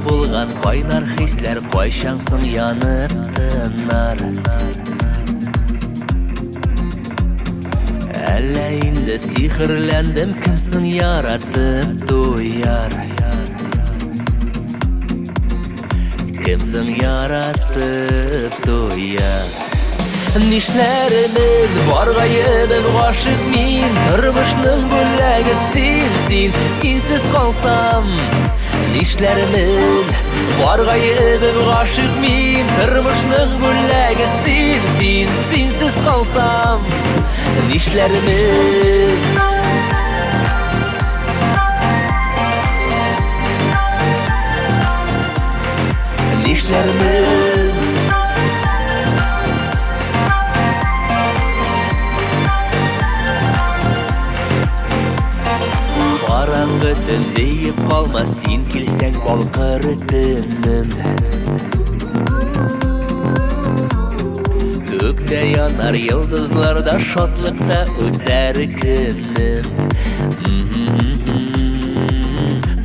булган кайнар хисләр кайчан соң янып тынар? Әллә инде сихерләндем, кем соң яратып туяр? Кем соң яратып туяр? Нишләрмен, бар гаебем, гашыйк мин. Тормышның бүләге син, син, синсез калсам. Нишләрмен, бар гаебем, гашыйк мин. Тормышның бүләге син, син, синсез калсам. Нишләрмен? Нишләрмен? Караңгы төн диеп калма, син килсәң балкыр төнем. Күктә янар йолдызларда шатлыкта үтәр көнем.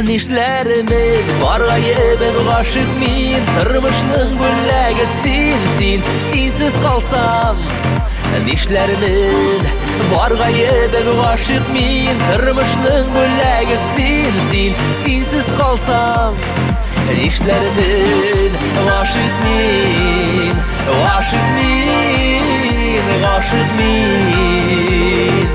Нишләрмен, бар гаебем, гашыйк мин. Тормышның бүләге син, син, синсез калсам. Нишләрмен, бар гаебем, гашыйк мин. Тормышның бүләге син, син, синсез калсам. Нишләрмен, гашыйк мин, гашыйк мин, гашыйк мин.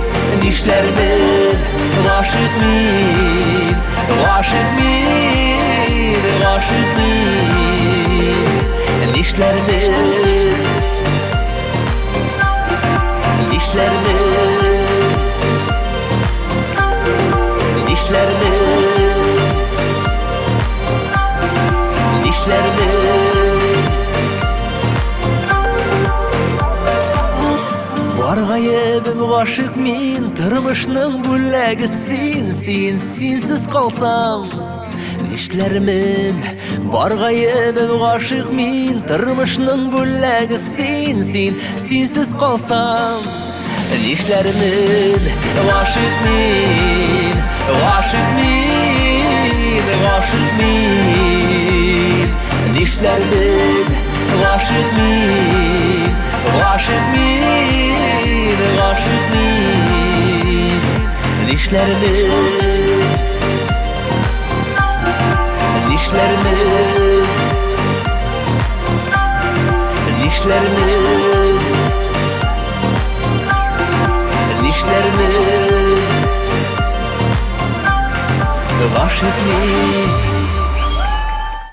Нишләрмен, гашыйк мин, гашыйк мин, гашыйк мин. Нишләрмен, нишләрмен, нишләрмен, нишләрмен. Бар гаебем, гашыйк мин, тормышның бүләге син, син, синсез калсам. Нишләрмен, бар гаебем, гашыйк мин, тормышның бүләге син, син, синсез калсам. Нишләрмен, гашыйк мин, гашыйк мин, гашыйк мин. Нишләрмен, гашыйк мин, гашыйк мин, гашыйк мин. Нишләрмен, нишләрмен, нишләрмен, нишләрмен. Гашыйк мин.